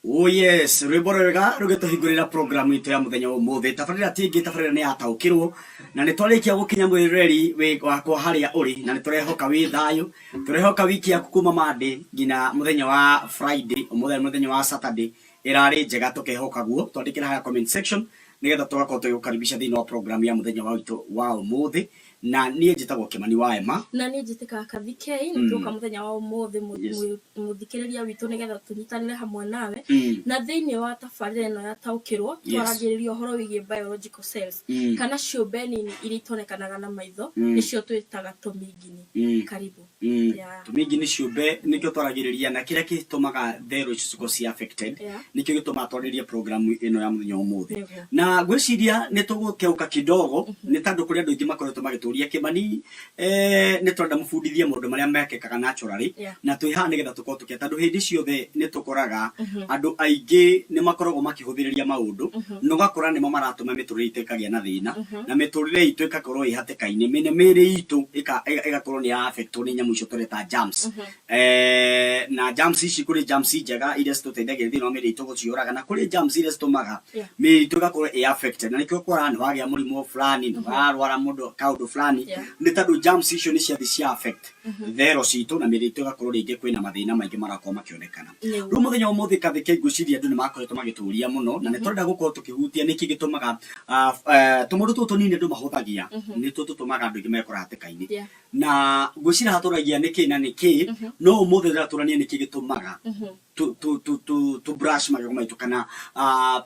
Oh yes, rwĩmbo rwega rũgĩtũhingũrĩra programu itũ ya mũthenya wa ũmũthĩ. Tabarĩra ti ĩngĩ, tabarĩra nĩ yataũkĩrwo na nĩ twarĩkia gũkinya mwĩroreri wakwa harĩa ũrĩ, na nĩ tũrehoka wĩ thayũ. Tũrehoka wiki yaku kuma Monday nginya mũthenya wa Friday, ũmũthĩ nĩ mũthenya wa Saturday, ĩrarĩ njega tũkehoka guo. Twandĩkĩre harĩa comment section nĩgetha tũgakorwo tũgĩgũkaribisha thĩinĩ wa programu ya mũthenya wa witũ wa ũmũthĩ. Na niĩ njĩtagwo Kĩmani wa Emma. Na niĩ njĩtĩkaga Kathi K, nĩ tuoka mũthenya wa ũmũthĩ mũthikĩrĩria witũ nĩgetha tũnyitanĩre hamwe nawe. Na thĩinĩ wa tabarĩra ĩno ya Taũkĩrwo, twaragĩrĩria ũhoro wĩgiĩ biological cells, kana ciũmbe nini iria itonekanaga na maitho, nĩcio twĩtaga tũmingini. Karibu. Yeah. Tũmingi nĩ ciũmbe nĩkĩo twaragĩrĩria na kĩrĩa gĩtũmaga therũ ici cikorwo ci affected. Nĩkĩo gĩtũmaga twarĩrie programu ĩno ya mũthenya wa ũmũthĩ. Na ngwĩciria nĩ tũgũkeuka kidogo nĩ tondũ kũrĩ andũ aingĩ makoretwo magĩtũria Kĩmani, nĩ tũrenda mũbundithie maũndũ marĩa mekĩkaga naturally. Na twĩ haha nĩgetha tũkorwo tũkĩa tondũ hĩndĩ ciothe nĩ tũkoraga andũ aingĩ nĩ makoragwo makĩhũthĩrĩria maũndũ na ũgakora nĩmo maratũma mĩtũrĩre itũ ĩkagĩa na thĩna na mĩtũrĩre itũ ĩgakorwo ĩ hatĩka-inĩ, mĩrĩ itũ ĩgakorwo nĩ ya affect wo nĩ nyamũ icio tũreta germs. Na germs ici kũrĩ germs njega iria citũteithagia thĩinĩ wa mĩrĩ itũ gũciũraga na kũrĩ germs iria citũmaga mĩrĩ itũ ĩgakorwo ĩ affected na nĩkĩo ũkoraga nĩ wagĩa mũrimũ fulani, nĩ warwara mũndũ kaũndũ fulani nĩ tondũ germs icio nĩ ciathiĩ cia affect thero citũ na mĩrĩ itũ ĩgakorwo rĩngĩ kwĩna mathĩna maingĩ marakorwo makĩonekana. Rĩu mũthenya wa ũmũthĩ Kathĩke ngwĩciria andũ nĩ makoretwo magĩtũria mũno na nĩ tũrenda gũkorwo tũkĩhutia nĩkĩ gĩtũmaga tũmaũndũ tũtũ tũnini andũ mahũthagia nĩtuo tũtũmaga andũ aingĩ mekore hatĩka-inĩ. Na ngwĩciria haha tũragia nĩkĩ na nĩkĩ, no ũmũthĩ ndĩrenda tũranie nĩkĩ gĩtũmaga tũ brush magego maitũ kana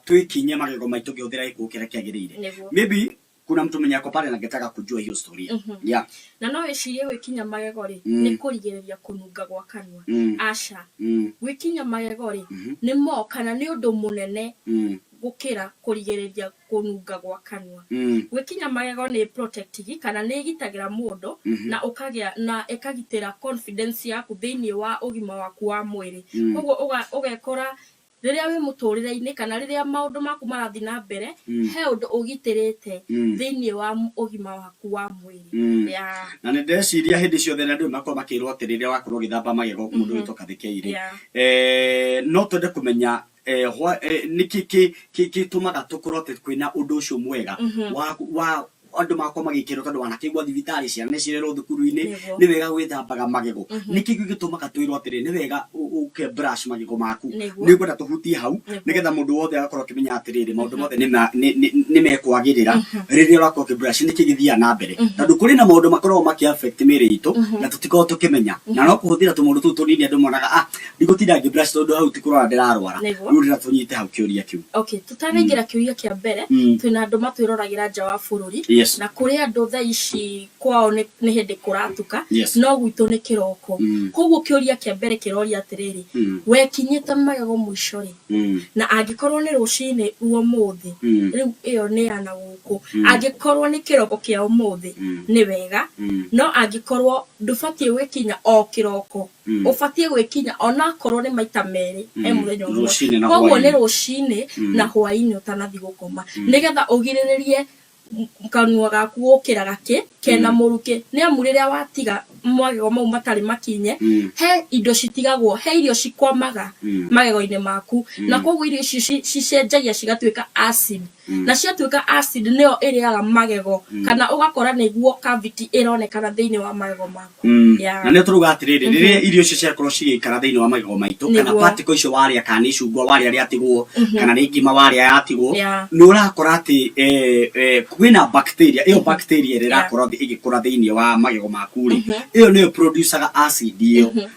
twĩkinye magego maitũ ũkĩhũthĩra gĩkũyũ kĩrĩa kĩagĩrĩire. Maybe kuna mtu mwenye ako pale na angetaka kujua hiyo story. Yeah. Na no wĩcirie gwĩkinya magego rĩ, nĩ kũrigĩrĩria kũnunga gwa kanua. Aca. Gwĩkinya magego rĩ, nĩ more kana nĩ ũndũ mũnene gũkĩra kũrigĩrĩria kũnunga gwa kanua. Gwĩkinya magego nĩ protect kana nĩ ĩgitagĩra mũndũ na ũkagĩa na ĩkagitĩra confidence yaku thĩinĩ wa ũgima waku wa mwĩrĩ. Koguo ũgekora rĩrĩa wĩ mũtũrĩre-inĩ kana rĩrĩa maũndũ maku marathiĩ na mbere, he ũndũ ũgitĩrĩte thĩinĩ wa ũgima waku wa mwĩrĩ. Yeah. Na nĩ ndĩreciria hĩndĩ ciothe na andũ nĩ makoragwo makĩrwo atĩ rĩrĩa wakorwo ũgĩthamba magego mũndũ ũgwĩtwo Kathekei rĩ, no twende kũmenya nĩkĩ gĩtũmaga tũkorwo atĩ kwĩna ũndũ ũcio mwega wa andũ magakorwo magĩkĩrwo tondũ wanakĩigua thibitarĩ ciana nĩ cirerwo thukuru-inĩ nĩ wega gwĩthambaga magego. Nĩkĩ gĩtũmaga twĩrwo atĩrĩ nĩ wega ũke brush magego maku? Nĩ ngwenda tũhutie hau nĩgetha mũndũ wothe agakorwo akĩmenya atĩrĩrĩ maũndũ mothe nĩ mekwagĩrĩra rĩrĩa ũrakorwo ũkĩ brush nĩkĩ gĩthiaga na mbere tondũ kũrĩ na maũndũ makoragwo makĩ affect mĩrĩ itũ na tũtikoragwo tũkĩmenya na no kũhũthĩra tũmaũndũ tũu tũnini andũ monaga ah ndigũtinda ngĩ brush tondũ hau ti kũrwara ndĩrarwara. Rĩu ndĩrenda tũnyite hau kĩũria kĩu. Okay, tũtanaingĩra kĩũria kĩa mbere, twĩna andũ matwĩroragĩra nja wa bũrũri. Na kũrĩ andũ thaa ici kwao nĩ hĩndĩ kũratuka, no gwitũ nĩ kĩroko. Koguo kĩũria kĩa mbere kĩroria atĩrĩrĩ, wekinyĩte magego mũico rĩ? Na angĩkorwo nĩ rũcinĩ rwa ũmũthĩ, rĩu ĩyo nĩ ya na gũkũ. Angĩkorwo nĩ kĩroko kĩa ũmũthĩ, nĩ wega, no angĩkorwo ndũbatiĩ gwĩkinya o kĩroko, ũbatiĩ gwĩkinya onakorwo nĩ maita merĩ he mũthenya ũmwe. Rũcinĩ na Koguo nĩ hwaĩ-inĩ. rũcinĩ na hwaĩ-inĩ ũtanathiĩ gũkoma, nĩgetha ũgirĩrĩrie kanua gaku gũkĩra gakĩ kena mũrukĩ. Nĩ amu rĩrĩa watiga magego mau matarĩ makinye, he indo citigagwo, he irio cikwamaga magego-inĩ maku, na koguo irio icio cicenjagia cigatuĩka acid. Na ciatuĩka acid nĩyo ĩrĩaga magego, kana ũgakora nĩguo cavity ĩronekana thĩinĩ wa magego maku. Yeah. Na nĩ tũrauga atĩrĩrĩ, rĩrĩa irio icio ciakorwo cigĩikara thĩinĩ wa magego maitũ kana particle icio warĩa, kana nĩ icungwa warĩa rĩatigwo, kana nĩ ngima warĩa yatigwo, nĩ ũrakora atĩ kwĩna bacteria, ĩyo bacteria ĩrĩa ĩrakorwo ĩgĩkũra thĩinĩ wa magego maku rĩ, ĩyo nĩyo producaga acid ĩyo.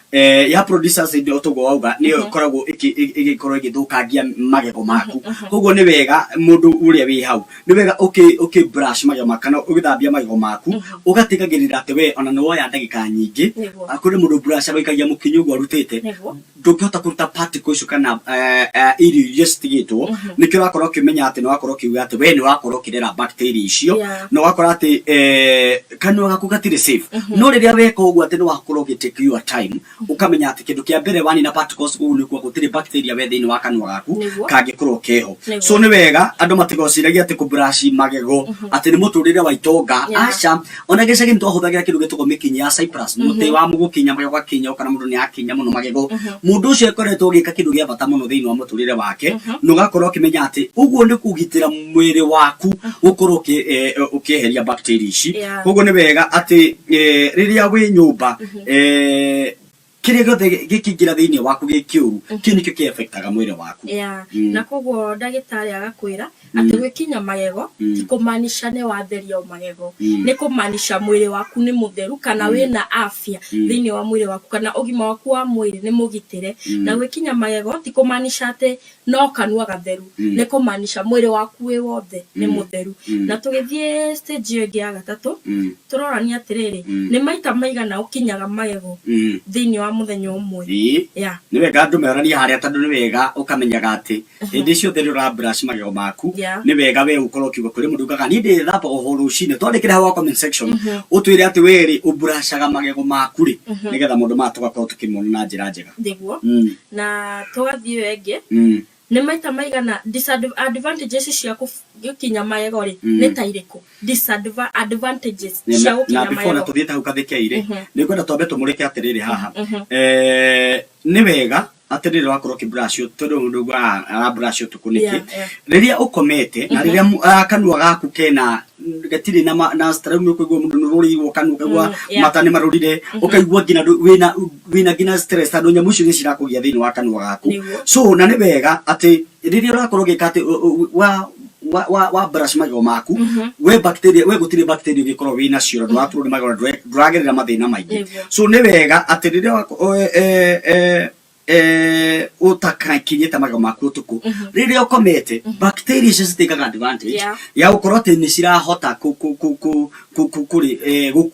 Ya produce acid o toguo wauga, nĩyo ĩkoragwo ĩgĩkorwo ĩgĩthũkangia magego maku. Koguo nĩ wega mũndũ ũrĩa wĩ hau, nĩ wega ũkĩ brush magego maku kana ũgĩthambia magego maku, ũgatigagĩrĩra atĩ we ona nĩ woya ndagĩka nyingĩ. Kũrĩ mũndũ brush agaikagia mũkinyo ũguo arutĩte, ndũngĩhota kũruta particle icio kana irio iria citigĩtwo. Nĩkĩo ũrakorwo ũkĩmenya atĩ nĩ wakorwo ũkiuga atĩ we nĩ ũrakorwo ũkĩrera bacteria icio, na ũgakora atĩ kanua gaku gatirĩ safe. No rĩrĩa weka ũguo atĩ nĩ wakorwo ũgĩ take your time, ũkamenya atĩ kĩndũ kĩa mbere wanina particles kũu nĩ kuga gũtirĩ bacteria we thĩinĩ wa kanua gaku kangĩkorwo keho. So nĩ wega andũ matigociragie atĩ kũ brush magego atĩ nĩ mũtũrĩre wa itonga. Aca, ona gĩcagi nĩ twahũthagĩra kĩndũ gĩtagwo mĩkinyi ya cypress, mũtĩ wa gũkinya magego gakinya, ũkona mũndũ nĩ akinya mũno magego. Mũndũ ũcio akoretwo agĩka kĩndũ gĩa bata mũno thĩinĩ wa mũtũrĩre wake, na ũgakorwo ũkĩmenya atĩ ũguo nĩ kũgitĩra mwĩrĩ waku gũkorwo ũkĩeheria bacteria ici. Koguo nĩ wega atĩ rĩrĩa wĩ nyũmba, kĩrĩa gĩothe gĩkĩingĩra thĩinĩ waku gĩ kĩũru, kĩu nĩkĩo kĩ-affectaga mwĩrĩ waku. Na koguo ndagĩtarĩ agakwĩra atĩ gwĩkinya magego ti kũmaanisha nĩ watheria o magego, nĩ kũmaanisha mwĩrĩ waku nĩ mũtheru kana wĩna afya thĩinĩ wa mwĩrĩ waku kana ũgima waku wa mwĩrĩ nĩ mũgitĩre. Na gwĩkinya magego ti kũmaanisha atĩ no kanua gatheru, nĩ kũmaanisha mwĩrĩ waku wĩ wothe nĩ mũtheru. Na tũgĩthiĩ stage ĩyo ĩngĩ ya gatatũ, tũrorania atĩrĩrĩ, nĩ maita maigana ũkinyaga magego thĩinĩ wa mũthenya ũmwe? Nĩ wega andũ meroranie harĩa, tondũ nĩ wega ũkamenyaga atĩ hĩndĩ ciothe rĩrĩa ũra brush magego maku, nĩ wega we ũkorwo ũkiuga kũrĩ mũndũ ugaga niĩ ndĩthambaga o rũcinĩ. Twandĩkĩre hau wa comment section ũtwĩre atĩ we rĩ ũmburashaga magego maku rĩ, nĩgetha maũndũ maya tũgakorwo tũkĩmona na njĩra njega. Nĩguo. Na tũgathiĩ ĩyo ĩngĩ, nĩ maita maigana disadvantages cia gũkinya magego rĩ nĩ ta irĩkũ? Disadvantages cia na gũkinya before na magego. Tũthiĩte hau kathĩkei rĩ, nĩ ngwenda twambe tũmũrĩke atĩrĩrĩ haha. Nĩ wega atĩ rĩrĩa wakorwo ũkĩ brush, tondũ mũndũ ugaga ara brush ũtukũ nĩkĩ? Rĩrĩa ũkomete na rĩrĩa kanua gaku kena gatirĩ na stress, nĩ ũkũigua mũndũ nĩ ũrũrĩirwo kanua, ũkaigua mata nĩ marũrire, ũkaigua nginya wĩna nginya stress, tondũ nyamũ icio nĩ cirakũgia thĩinĩ wa kanua gaku. So na nĩ wega atĩ rĩrĩa ũrakorwo ũgĩka atĩ wa brush magego maku, we bacteria, we gũtirĩ bacteria ũngĩkorwo wĩ nacio, na ndũraturwo nĩ magego na ndũragerera mathĩna maingĩ. So nĩ wega atĩ rĩrĩa ũtakakinyĩte magego maku ũtukũ, rĩrĩa ũkomete, bacteria icio citĩkaga advantage ya gũkorwo atĩ nĩ cirahota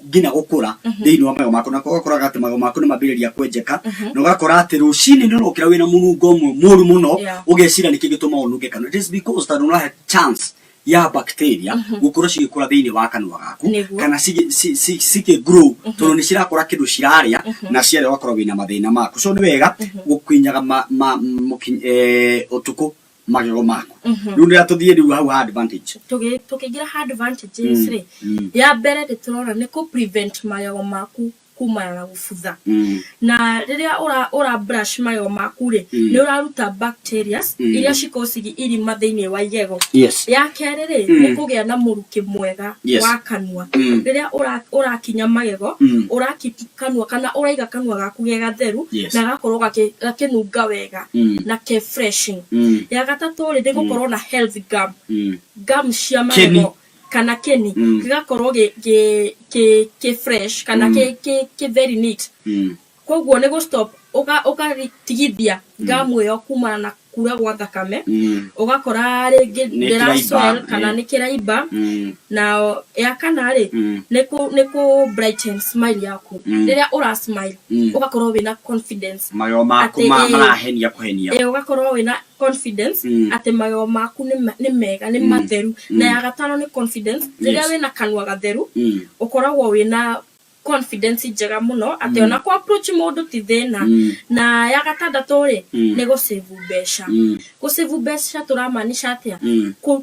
nginya gũkũra thĩinĩ wa magego maku, na ũgakoraga atĩ magego maku nĩ mambĩrĩria kwenjeka, na ũgakora atĩ rũcinĩ nĩ ũrokĩra wĩna mũnungo ũmwe mũru mũno, ũgeciria nĩkĩ gĩtũmaga ũnunge kanua. It is because tondũ nĩũrahe chance ya bacteria gũkorwo cigĩkũra thĩinĩ wa kanua gaku, kana cikĩ grow, tondũ nĩ cirakũra kĩndũ cirarĩa, na ciarĩa ũgakorwo wĩna mathĩna maku. So nĩ wega gũkinyaga ũtukũ magego maku. Rĩu nĩra tũthiĩ rĩu hau ha advantage. Tũkĩingĩra ha advantages rĩ, ya mbere nĩ tũrona nĩ kũ prevent magego maku kumana na gũbutha. Na rĩrĩa ũra brush magego maku rĩ, nĩ ũraruta bacterias iria cikocigi irima thĩinĩ wa igego. Ya kerĩ rĩ, nĩ kũgĩa na mũrukĩ mwega wa kanua. Rĩrĩa ũrakinya magego, ũraki kanua kana ũraiga kanua gaku ge gatheru na gakorwo gakĩnunga wega na ke freshing. Ya gatatũ rĩ, nĩ gũkorwo na health gum. Gum cia Kĩni. Magego kana kĩni gĩgakorwo gĩ fresh kana kĩ very neat. Koguo nĩ gũ stop ũgatigithia gum ĩyo kumana na kura gwa thakame, ũgakora rĩngĩ Nĩ ndĩra kĩraimba, swell kana nĩ kĩraimba. Na ya kana rĩ, nĩ kũ brighten smile yaku. Rĩrĩa ũra smile, ũgakorwo wĩna confidence magego maku atĩ, marahenia kũhenia. Ũgakorwo wĩna confidence atĩ magego maku nĩ mega, nĩ matheru. Na ya gatano nĩ confidence. Rĩrĩa wĩna kanua gatheru, ũkoragwo wĩna confidence njega mũno atĩ ona kũ approach mũndũ ti thĩna. Na ya gatandatũ rĩ, nĩ gũ save mbeca. Gũ save mbeca tũramaanisha atĩa?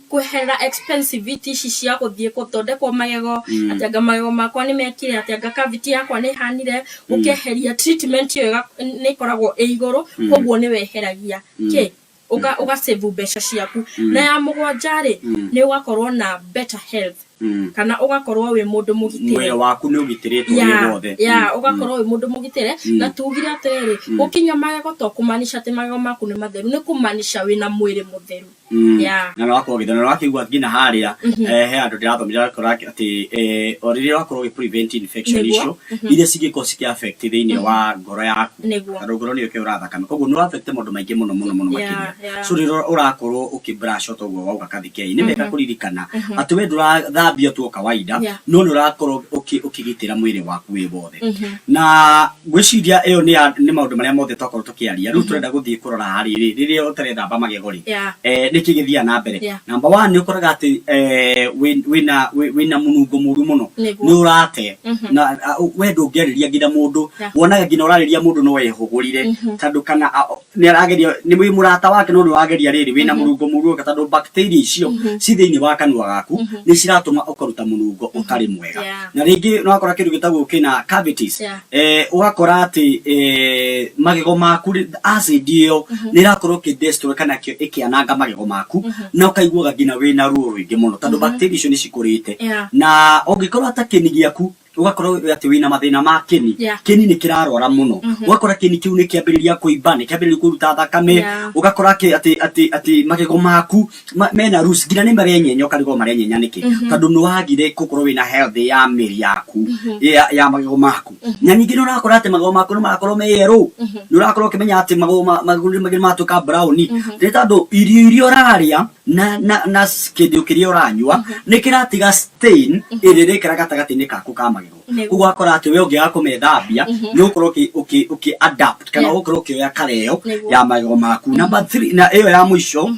Kweherera expensivity ici cia gũthiĩ gũthondekwo magego, atĩ anga magego makwa nĩ mekire atĩ, anga cavity yakwa nĩ ĩhanire. Ũkeheria treatment ĩyo, nĩ ĩkoragwo ĩ igũrũ, koguo nĩ weheragia kĩ ũga save mbeca ciaku. Na ya mũgwanja rĩ, nĩ ũgakorwo na better health kana ũgakorwo wĩ mũndũ mũgitĩre. Mwĩrĩ waku nĩ ũgitĩrĩtwo wĩ wothe. Ya, ũgakorwo wĩ mũndũ mũgitĩre. Na tugire atĩrĩrĩ, gũkinya magego to kũmaanisha atĩ magego maku nĩ matheru, nĩ kũmaanisha wĩna mwĩrĩ mũtheru. Na nĩ wakorwo ũgĩthera na wakĩigua nginya harĩa, he handũ ndĩrathomire akora atĩ o rĩrĩa ũrakorwo ũgĩ prevent infection icio iria cingĩkorwo cikĩ affect thĩinĩ wa ngoro yaku, tondũ ngoro nĩyo ĩkĩhũraga thakame, koguo nĩ ũra affect maũndũ maingĩ mũno mũno mũno makĩria. So rĩrĩa ũrakorwo ũkĩ brush o toguo wauga kathikei, nĩ wega kũririkana atĩ we ndũrathambia tu o kawaida, no nĩ ũrakorwo ũkĩgitĩra mwĩrĩ waku wĩ wothe. Na ngwĩciria ĩyo nĩ maũndũ marĩa mothe twakorwo tũkĩaria. Rĩu tũrenda gũthiĩ kũrora harĩ rĩrĩa ũtarethamba magego rĩ, nĩkĩ gĩthiaga na mbere? Number one, nĩ ũkoraga atĩ wĩna mũnungo mũru mũno, nĩ ũrate na we ndũngĩarĩria nginya mũndũ. Wonaga nginya ũrarĩria mũndũ no ehũgũrire, tondũ kana nĩ arageria, nĩ wĩ mũrata wake, no nĩ ũrageria rĩrĩ wĩna mũnungo mũru, tondũ bacteria icio ci thĩinĩ wa kanua gaku nĩ ciratũma ĩratũma ũkaruta mũnungo ũtarĩ mwega. Na rĩngĩ nĩ wakora kĩndũ gĩtagwo kĩna cavities. Ũgakora atĩ magego maku acid ĩyo nĩ ĩrakorwo ĩkĩ destroy kana ĩkĩananga magego maku, na ũkaiguaga nginya wĩna ruo rũingĩ mũno tondũ bacteria icio nĩ cikũrĩte. Na ũngĩkorwo ata kĩni gĩaku ũgakorwo atĩ wĩna mathĩna ma kĩni, kĩni nĩ kĩrarwara mũno, ũgakora kĩni kĩu nĩ kĩambĩrĩria kũimba, nĩ kĩambĩrĩria kũruta thakame, ũgakora atĩ magego maku mena loose, nginya nĩ marenyenya, ũkarigwo marenyenya nĩkĩ, tondũ nĩ wagire gũkorwo wĩna health ya mĩri yaku ya magego maku. Na ningĩ nĩ ũrakora atĩ magego maku nĩ marakorwo me yerũ, nĩ ũrakorwo ũkĩmenya atĩ magego nĩ matuĩka brown, nĩ tondũ irio iria ũrarĩa na kĩndũ kĩrĩa ũranyua nĩ kĩratiga stain ĩrĩa ĩrekĩra gatagatĩ-inĩ gaku ka magego. Koguo ũgakora atĩ we ũngĩaga kũmethambia nĩ ũgũkorwo ũkĩ adapt kana ũgũkorwo ũkĩoya kareo ya magego maku. Number 3, na ĩyo ya mũico,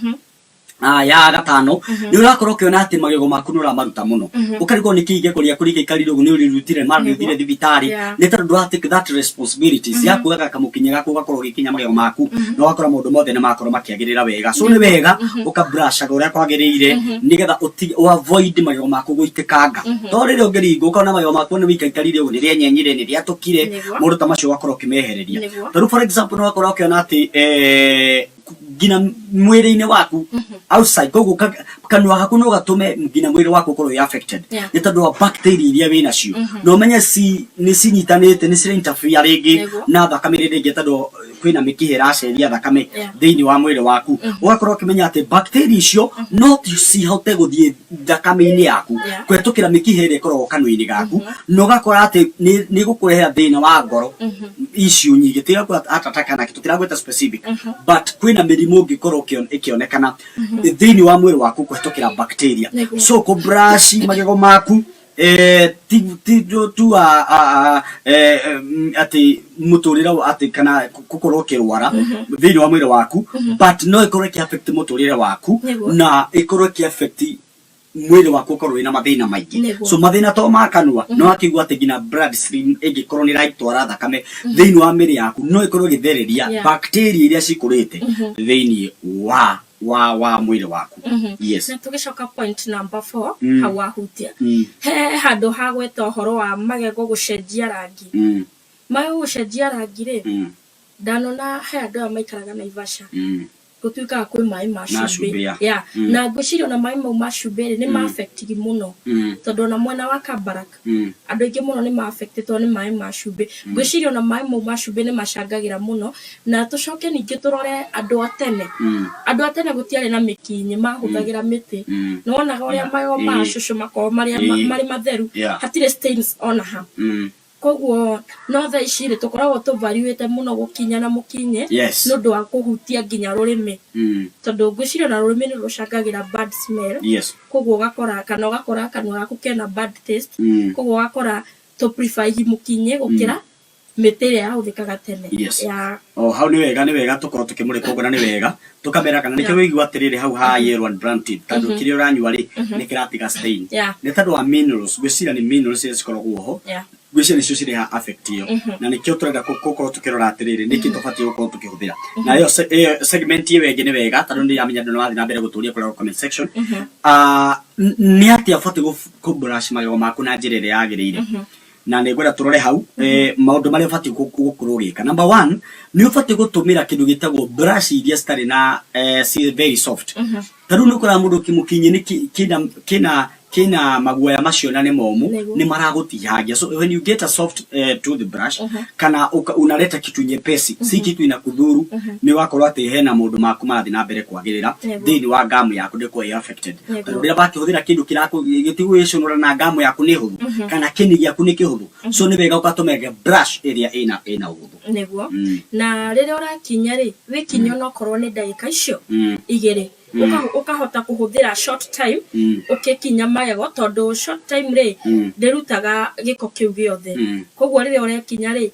ya gatano, nĩ ũrakorwo ũkĩona atĩ magego maku nĩ ũramaruta mũno, ũkarigwo nĩ kĩĩ igego rĩaku rĩgĩikarire ũguo, nĩ ũrĩrutire mara nĩ ũthire thibitarĩ, nĩ tondũ ndũra take that responsibilities ya kuoyaga kamũkinya gaku ũgakorwo ũgĩkinya magego maku, na ũgakora maũndũ mothe nĩ makorwo makĩagĩrĩra wega. So nĩ wega ũkabrushaga ũrĩa kwagĩrĩire nĩgetha ũ avoid magego maku gũitĩkanga, to rĩrĩa ũngĩringwo ũkona magego maku nĩ wĩikaikarire ũguo, nĩ rĩenyenyire, nĩ rĩatũkire, maũndũ ta macio ũgakorwo ũkĩmehereria. Tarĩu for example nĩ wakorwo ũkĩona atĩ nginya mwĩrĩ-inĩ waku outside, koguo kanua gaku no gatũme nginya mwĩrĩ waku ũkorwo wĩ affected, nĩ tondũ wa bacteria iria wĩ nacio, na ũmenye nĩ cinyitanĩte, nĩ cira interfere rĩngĩ na thakame ĩrĩa ĩngĩ, tondũ kwĩna mĩkiha ĩraceria thakame thĩinĩ wa mwĩrĩ waku. Ũgakorwo ũkĩmenya atĩ bacteria icio no cihote gũthiĩ thakame-inĩ yaku kũhetũkĩra mĩkiha ĩrĩa ĩkoragwo kanua-inĩ gaku, na ũgakora atĩ nĩ ĩgũkũrehera thĩna wa ngoro issue nyingĩ. Tiga heart attack kana tũtiragweta specific, but kwĩna mĩrimũ ũngĩkorwo ĩkĩonekana thĩinĩ wa mwĩrĩ waku kũhetũkĩra bacteria. So kũbrush magego maku ti tu atĩ mũtũrĩre atĩ kana gũkorwo ũkĩrwara thĩinĩ wa mwĩrĩ waku, but no ĩkorwo ĩkĩ affect mũtũrĩre waku na ĩkorwo ĩkĩ affect mwĩrĩ waku, ũkorwo wĩna mathĩna maingĩ. So mathĩna to ma kanua, no akĩigua atĩ nginya blood stream ĩngĩkorwo nĩ ĩraitwara thakame thĩinĩ wa mĩrĩ yaku, no ĩkorwo ĩgĩthereria bacteria iria cikũrĩte thĩinĩ wa mwĩrĩ waku. Yes. Na tũgĩcoka point number 4, hau wahutia he handũ hagweta ũhoro wa magego gũcenjia rangi. Magego gũcenjia rangi rĩ, ndanona he andũ aya maikaraga Naivasha, gũtuĩkaga kwĩ maĩ ma cumbĩ. Yeah. Na ngwĩciria ona maĩ mau ma cumbĩ rĩ, nĩ ma affect mũno, tondũ ona mwena wa Kabarak andũ aingĩ mũno nĩ ma affectĩtwo nĩ maĩ ma cumbĩ. Ngwĩciria ona maĩ mau ma cumbĩ nĩ macangagĩra mũno. Na tũcoke ningĩ tũrore andũ a tene. Andũ a tene gũtiarĩ na mĩkinyĩ, mahũthagĩra mĩtĩ. Nĩ wonaga ũrĩa magego ma cũcũ makoragwo marĩ matheru, hatirĩ stains ona ha. Koguo no thaa ici rĩ, tũkoragwo tũ-value-ĩte mũno gũkinya na mũkinyĩ nĩ ũndũ wa kũhutia nginya rũrĩmĩ, tondũ ngwĩciria ona rũrĩmĩ nĩ rũcangagĩra bad smell. Koguo ũgakora kana ũgakora kanua gaku kena bad taste. Koguo ũgakora tũ prefer mũkinyĩ gũkĩra mĩtĩ ĩrĩa yahũthĩkaga tene. Yeah. O hau nĩ wega, nĩ wega tũkorwo tũkĩmũrĩka ũguo, na nĩ wega tũkamera kana nĩkĩo wĩigua atĩrĩrĩ hau ha yellow and brown teeth, tondũ kĩrĩa ũranyua rĩ, nĩ kĩratiga stain, nĩ tondũ wa minerals. Ngwĩciria nĩ minerals iria cikoragwo ho, ngwĩciria nĩcio cirehaga affect ĩyo, na nĩkĩo tũrenda gũkorwo tũkĩrora atĩrĩrĩ nĩkĩ tũbatiĩ gũkorwo tũkĩhũthĩra. Na ĩyo segment ĩyo ĩngĩ nĩ wega, tondũ nĩ ndĩramenya andũ nĩ marathiĩ na mbere gũtũria kũrĩa comment section. Nĩ atĩa ũbatiĩ kũ brush magego maku na njĩra ĩrĩa yagĩrĩire? Na nĩ ngwenda tũrore hau maũndũ marĩa ũbatiĩ gũkorwo ũgĩka. Number one, nĩ ũbatiĩ gũtũmĩra kĩndũ gĩtagwo brush iria citarĩ na ci very soft. Ta rĩu nĩ ũkoraga mũndũ kĩmũkinyĩ nĩ kĩna maguoya macio na nĩ momũ, nĩ maragũtihangia. So when you get a soft toothbrush kana unaleta kitu nyepesi, si kitu inakudhuru, nĩ wakorwo atĩ hena maũndũ maku marathiĩ na mbere kwagĩrĩra thĩinĩ wa gamu yaku, ndĩkorwo ĩ affected, tondũ rĩrĩa wakĩhũthĩra kĩndũ gĩtigũgĩcũnũra na gamu yaku nĩ hũthũ kana kĩni gĩaku nĩ kĩhũthũ. So nĩ wega ũgatũmĩra brush ĩrĩa ĩna ũhũthũ. Nĩguo. Na rĩrĩa ũrakinya rĩ, wĩkinye onokorwo nĩ ndagĩka icio 2, ũkahota kũhũthĩra short time ũkĩkinya magego, tondũ short time rĩ, ndĩrutaga gĩko kĩu gĩothe. Koguo rĩrĩa ũrekinya rĩ,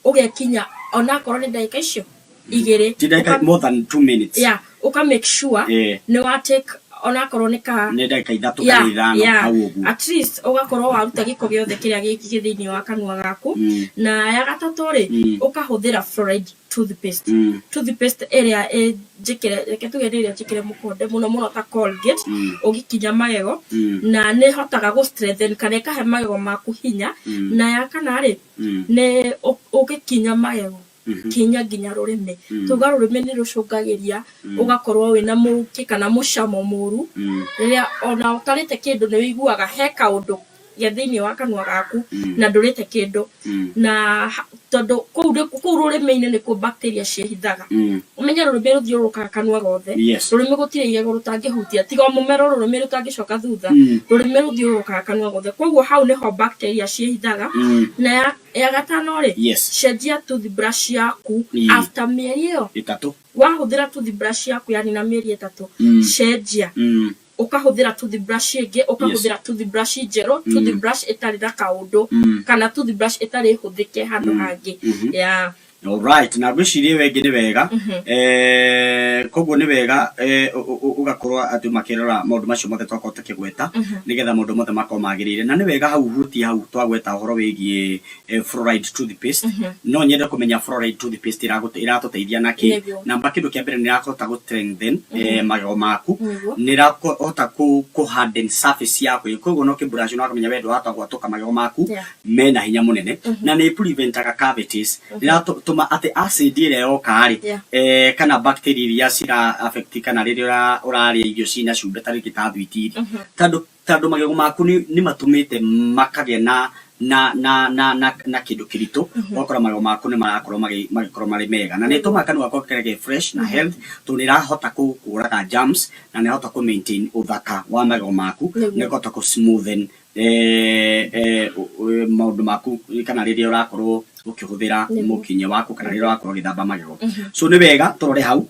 ũgekinya onakorwo nĩ ndagĩka icio 2. Ti ndagĩka, more than 2 minutes. Yeah, ũka make sure nĩ wa take onakorwo nĩ ka nĩ ndagĩka 3 kana 5 hau ũguo. At least ũgakorwo waruta gĩko gĩothe kĩrĩa gĩ thĩinĩ wa kanua gaku. Na ya gatatũ rĩ, ũkahũthĩra fluoride. Toothpaste, toothpaste ĩrĩa ĩ njĩkĩre, reke tuge nĩ ĩrĩa njĩkĩre mũkonde mũno mũno ta Colgate, ũgĩkinya magego, na nĩ ĩhotaga gũ strengthen kana ĩkahe magego maku hinya. Na ya kana rĩ, nĩ ũgĩkinya magego, kinya nginya rũrĩmĩ. Tuga rũrĩmĩ nĩ rũcũngagĩria ũgakorwo wĩna mũrukĩ kana mũcamo mũru, rĩrĩa ona ũtarĩte kĩndũ nĩ ũiguaga he kaũndũ ge thĩinĩ wa kanua gaku na ndũrĩte kĩndũ, na tondũ kũu rũrĩmĩ-inĩ nĩkuo bacteria ciĩhithaga. Ũmenye rũrĩmĩ rũthiũrũrũkaga kanua gothe. Rũrĩmĩ gũtirĩ igego rũtangĩhutia, tiga o mũmero rũrĩmĩ rũtangĩcoka thutha. Rũrĩmĩ rũthiũrũrũkaga kanua gothe, koguo hau nĩho bacteria ciĩhithaga. Na ya gatano rĩ, cenjia toothbrush yaku after mĩeri ĩyo 3. Wahũthĩra toothbrush yaku yanina mĩeri 3, cenjia, ũkahũthĩra toothbrush ĩngĩ, ũkahũthĩra toothbrush njerũ, toothbrush ĩtarĩ na kaũndũ kana toothbrush ĩtarĩ hũthĩke handũ hangĩ. Yeah. Alright, na ngwĩciria ĩyo ĩngĩ nĩ wega. Koguo nĩ wega ũgakorwo andũ makĩrora maũndũ macio mothe twakorwo tũkĩgweta, nĩgetha maũndũ mothe makorwo magĩrĩire. Na nĩ wega hau hutie hau twagweta ũhoro wĩgiĩ fluoride toothpaste. No nyende kũmenya fluoride toothpaste ĩratũteithia na kĩ? Namba kĩndũ kĩa mbere, nĩ ĩrahota gũ strengthen magego maku, nĩ ĩrahota kũ harden surface yaku, koguo no kĩbrush no ũkamenya we ndũrahota gwatũka, magego maku mena hinya mũnene, na nĩ preventaga cavities, nĩ ĩratũma atĩ acid ĩrĩa yoka rĩ, kana bacteria iria cira affect, kana rĩrĩa ũrarĩa irio cina cumbĩ ta rĩngĩ ta thwiti rĩ, tondũ magego maku nĩ matũmĩte makagĩa na kĩndũ kĩritũ, ũgakora magego maku nĩ marakorwo magĩkorwo marĩ mega, na nĩ ĩtũmaga kanua gaku gakorwo ge fresh na health, tondũ nĩ ĩrahota kũraga germs na nĩ ĩrahota kũ maintain ũthaka wa magego maku, nĩ ĩkũhota kũ smoothen maũndũ maku, kana rĩrĩa ũrakorwo ũkĩhũthĩra mũkinyĩ waku, kana rĩrĩa ũrakorwo ũgĩthamba magego. So nĩ wega tũrore hau.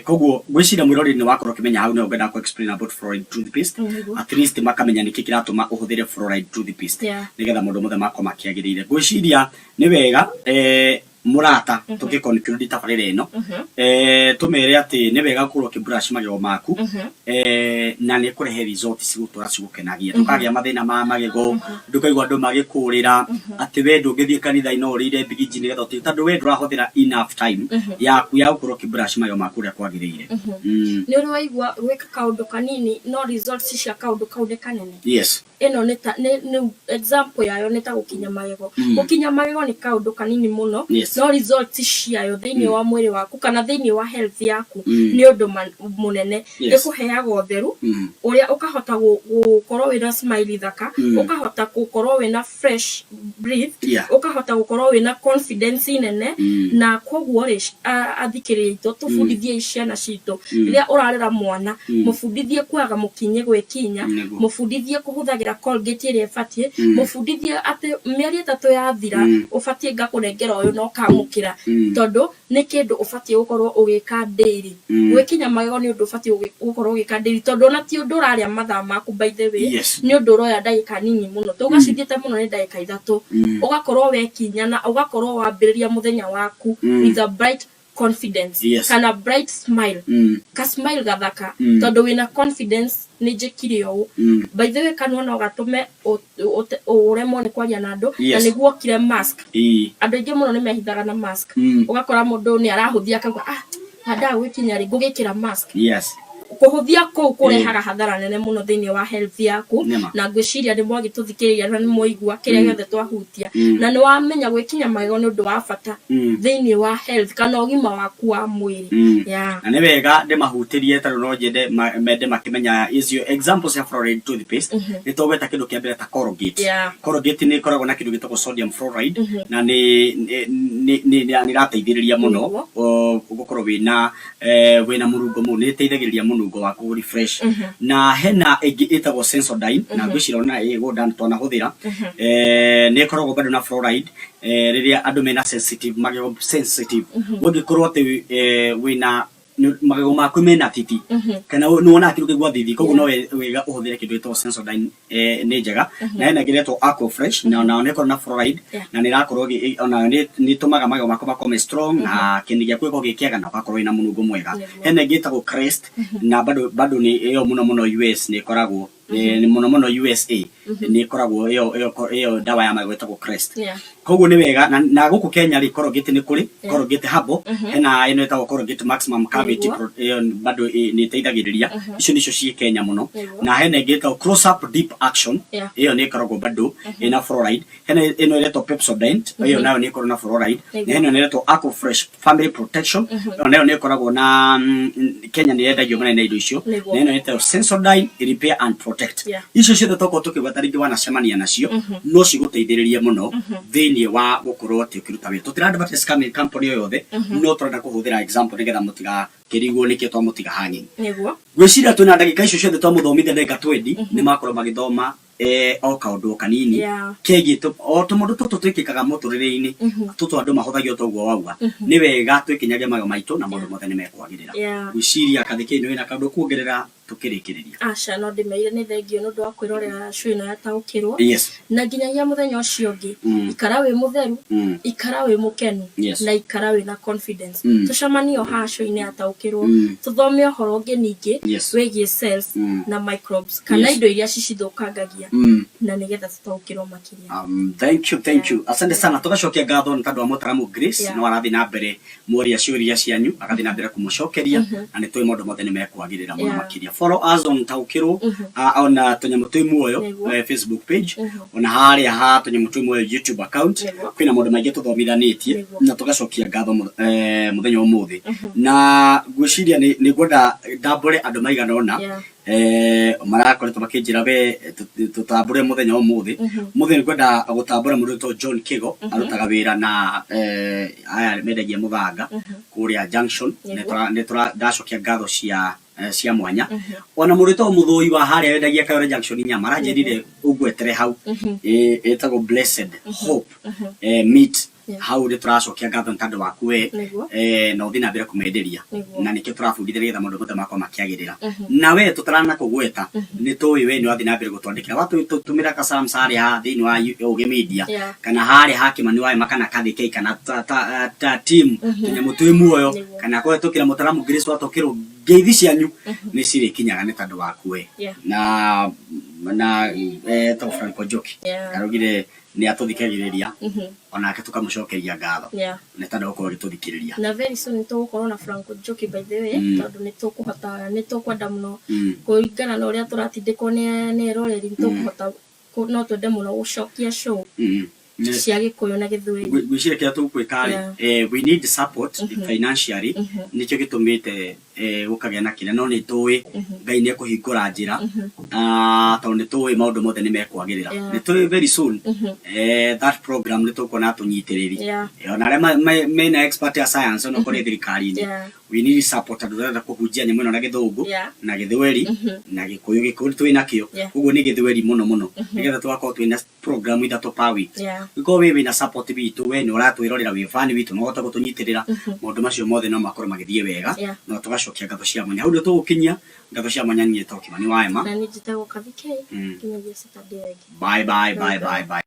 Koguo ngwĩciria mwĩroreri nĩ wakorwo ũkĩmenya hau nĩho ngwendaga kũ explain about fluoride toothpaste. At least makamenya nĩkĩ kĩratũma ũhũthĩre fluoride toothpaste, nĩgetha maũndũ mothe makorwo makĩagĩrĩire. Ngwĩciria nĩ wega, mũrata, tũkĩ conclude tabarĩra ĩno, tũmere atĩ nĩ wega gũkorwo ũkĩ brush magego maku, na nĩ kũrehe result cigũtũra cigũkenagia. Ndũkagĩa mathĩna ma magego, ndũkaigua andũ magĩkũrĩra atĩ we ndũngĩthiĩ kanitha-inĩ ũrĩire mbigiji nĩgetha ũtige, tondũ we ndũrahũthĩra enough time yaku ya gũkorwo ũkĩ brush magego maku ũrĩa kwagĩrĩire. Nĩ ũrĩ waigua gwĩka kaũndũ kanini no results cia kaũndũ kau nĩ kanene? Yes. Ĩno nĩ ta nĩ example yayo nĩ ta gũkinya magego. Gũkinya magego nĩ kaũndũ kanini mũno, no results ciayo thĩinĩ wa mwĩrĩ waku kana thĩinĩ wa health yaku nĩ ũndũ mũnene. Ĩkũheaga ũtheru ũrĩa ũkahota gũkorwo wĩna smile thaka, ũkahota gũkorwo wĩna fresh breath, ũkahota gũkorwo wĩna confidence nene. Na koguo rĩ, athikĩrĩria aitũ, tũbundithie ciana citũ, rĩrĩa ũrarera mwana, mũbundithie kwaga mũkinye gwĩkinya, mũbundithie kũhũthagĩra Colgate ĩrĩa ĩbatiĩ, mũbundithie atĩ mĩeri 3 yathira, ũbatiĩ ngakũnengera ũyũ na ũkamũkĩra, tondũ nĩ kĩndũ ũbatiĩ gũkorwo ũgĩka daily. Gwĩkinya magego nĩ ũndũ ũbatiĩ gũkorwo ũgĩka daily, tondũ ona ti ũndũ ũrarĩa mathaa maku, by the way. Nĩ ũndũ ũroya ndagĩka nini mũno, tauga cithiĩte mũno nĩ ndagĩka 3, ũgakorwo wekinya na ũgakorwo wambĩrĩria mũthenya waku with a bright confidence kana bright smile, ka smile gathaka, tondũ wĩna confidence nĩ njĩkire ũũ. By the way, kanua no gatũme ũremwo nĩ kwaria na andũ, na nĩguo okire mask. Andũ aingĩ mũno nĩ mehithaga na mask. Ũgakora mũndũ nĩ arahũthia akauga, "Ah, handaga gwĩkinya rĩ, ngũgĩkĩra mask." Kũhũthia kũu kũrehaga hathara nene mũno thĩinĩ wa health yaku. Na ngwĩciria nĩ mwagĩtũthikĩrĩria na nĩ mwaigua kĩrĩa gĩothe twahutia, na nĩ wamenya gwĩkinya magego nĩ ũndũ wa bata thĩinĩ wa health kana ũgima waku wa mwĩrĩ. Yeah. Na nĩ wega ndĩmahutĩrie, tondũ no nyende mende makĩmenya icio examples cia fluoride toothpaste. Nĩ tũgweta kĩndũ kĩa mbere ta Colgate. Colgate nĩ ĩkoragwo na kĩndũ gĩtagwo sodium fluoride, na nĩ ĩrateithĩrĩria mũno gũkorwo wĩna mũnungo mũru, nĩ ĩteithagĩrĩria mũnungo waku refresh. Na hena ĩngĩ ĩtagwo Sensodyne, na ngwĩciria ona ĩgũnda twanahũthĩra, nĩ ĩkoragwo bado na fluoride, rĩrĩa andũ mena sensitive magego, sensitive ũngĩkorwo atĩ wĩna magego maku mena titi kana nĩ wonaga kĩndũ kĩgwa thithi, koguo no wega ũhũthĩre kĩndũ gĩtagwo Sensodyne, nĩ njega. Na hena ĩngĩ ĩretwo Aquafresh, na onayo nĩ ĩkoragwo na fluoride, na nĩ ĩrakorwo onayo nĩ ĩtũmaga magego maku makorwo me strong na kĩni gĩaku gĩkorwo gĩ kĩega na ũgakorwo wĩna mũnungo mwega. Hena ĩngĩ ĩtagwo Crest, na bado nĩ ĩyo mũno mũno US nĩ ĩkoragwo. Mũno mũno USA nĩ ĩkoragwo ĩyo ndawa ya magego ĩtagwo Crest. Yeah. Koguo nĩ wega na gũkũ Kenya rĩ, Colgate nĩ kũrĩ Colgate Herbal, hena ĩno ĩtagwo Colgate Maximum Cavity. Ĩyo bado nĩ ĩteithagĩrĩria. Icio nĩcio ciĩ Kenya mũno. Na hena ĩngĩ ĩtagwo Close Up Deep Action. Ĩyo nĩ ĩkoragwo bado ĩna fluoride. Hena ĩno ĩretwo Pepsodent, ĩyo nayo nĩ ĩkoragwo na fluoride. Na hena ĩno ĩretwo Aquafresh Family Protection, ĩyo nayo nĩ ĩkoragwo na Kenya nĩ yendagio mũno na indo icio. Na ĩno ĩtagwo Sensodyne Repair and Protect. Icio ciothe tokorwo tũkĩgweta rĩngĩ wanacemania nacio, no cigũteithĩrĩrie mũno thĩinĩ wa gũkorwo atĩ ũkĩruta wĩra. Tũtira advertise company o yothe, no tũrenda kũhũthĩra example nĩgetha mũtigakĩrigwo nĩkĩo twamũtiga hanging. Ngwĩciria twĩna ndagĩka icio ciothe twamũthomithia ndagĩka 20, nĩ makorwo magĩthoma o kaũndũ o kanini kegiĩ o tũmaũndũ tũtũ twĩkĩkaga mũtũrĩre-inĩ, tũtũ andũ mahũthagia o toguo wauga. Nĩ wega twĩkinyage magego maitũ na maũndũ mothe nĩ mekwagĩrĩra. Ngwĩciria Kathĩkĩ nĩ wĩna kaũndũ kuongerera tũkĩrĩkĩrĩria? Aca, no ndĩmerire nĩ thengio nĩ ũndũ wa kwĩrorera show ĩno ya Taũkĩrwo. Na nginyagia mũthenya ũcio ũngĩ, ikara wĩ mũtheru, ikara wĩ mũkenu, na ikara wĩna confidence. Tũcemanie o haha show-inĩ ya Taũkĩrwo, tũthome ũhoro ũngĩ ningĩ wĩgiĩ cells na microbes kana indo iria cicithũkangagia, na nĩgetha tũtaũkĩrwo makĩria. Thank you, thank you. Asante sana. Tũgacokia ngatho nĩ tondũ wa mũtaramu Grace. No arathiĩ na mbere mworia ciũria cianyu, agathiĩ na mbere kũmũcokeria, na nĩ tũĩ maũndũ mothe nĩ mekwagĩrĩra mũno makĩria. Follow us on Taũkĩrwo, on Tũnyamũ Twĩ Muoyo Facebook page, ona harĩa ha Tũnyamũ Twĩ Muoyo YouTube account. Kwĩna maũndũ maingĩ tũthomithanĩtie. Na tũgacokia ngatho mũthenya wa ũmũthĩ, na ngwĩciria nĩ ngwenda ndambũre andũ maigana ũna marakoretwo makĩnjĩra we tũtambũre mũthenya wa ũmũthĩ. Mũthĩ nĩ ngwenda gũtambũra mũndũ wĩtwo John Kigo, arutaga wĩra na aya mendagia mũthanga kũrĩa Junction. Nĩ ndacokia ngatho cia mwanya. Ona mũndũ wĩtagwo Mũthũi wa harĩa wendagia Kayore Junction nyama, aranjĩrire ũngwetere hau, ĩtagwo Blessed Hope Meat. Hau nĩ tũracokia ngatho nĩ tondũ waku we na ũthiĩ na mbere kũmenderia. Na nĩkĩo tũrabundithia nĩgetha maũndũ mothe makorwo makĩagĩrĩra. Na we tũtarana kũgweta, nĩ tũĩ we nĩ ũrathiĩ na mbere gũtwandĩkĩra, watũtũmĩra kasalam harĩa ha thĩinĩ wa Ũgĩ Media, kana harĩa ha Kĩmani wa Ema, kana Kathĩkei, kana ta team Tũnyamũ Twĩ Muoyo, kana kũhetũkĩra mũtaramu Grace watũkĩrwo, ngeithi cianyu nĩ cirĩkinyaga nĩ tondũ waku we. Na to Franco Njoki araugire nĩ atũthikagĩrĩria, onake tũkamũcokeria ngatho nĩ tondũ wa gũkorwo agĩtũthikĩrĩria. Na very soon nĩ tũgũkorwo na Franco Njoki, by the way, tondũ nĩ tũkũhota, nĩ tũkwenda mũno, kũringana na ũrĩa tũratindĩkwo nĩ eroreri, nĩ tũkũhota no twende mũno gũcokia show cia Gĩkũyũ na Gĩthweri. Ngwĩciria kĩrĩa tũgwĩka rĩ, we need support financially, nĩkĩo gĩtũmĩte gũkagĩa na kĩrĩa, no nĩ tũĩ Ngai nĩ ekũhingũra njĩra, tondũ nĩ tũĩ maũndũ mothe nĩ mekwagĩrĩra. Nĩ tũĩ very soon that program nĩ tũkuona tũnyitĩrĩri. Ona arĩa mena expert ya science, ona okorwo nĩ thirikari-inĩ, we need support, tondũ tũrenda kũhunjia nyamũ ĩno na Gĩthũngũ na Gĩthweri na Gĩkũyũ. Gĩkũyũ twĩ nakĩo, koguo nĩ Gĩthweri mũno mũno, nĩgetha tũgakorwo twĩna program ithatũ per week. Gĩkorwo wĩ wĩna support witũ, we nĩ ũratwĩrorera, wĩ fan witũ, no ũhote gũtũnyitĩrĩra, maũndũ macio mothe no makorwo magĩthiĩ wega. Na tũgacokia ngatho cia mwanya. Hau nĩ tũgũkinyia ngatho cia mwanya. Niĩ to Kĩmani wa Ema. Na niĩ njĩtagwo Kathi K. Nginyagia Saturday ĩngĩ. Bye bye bye bye bye.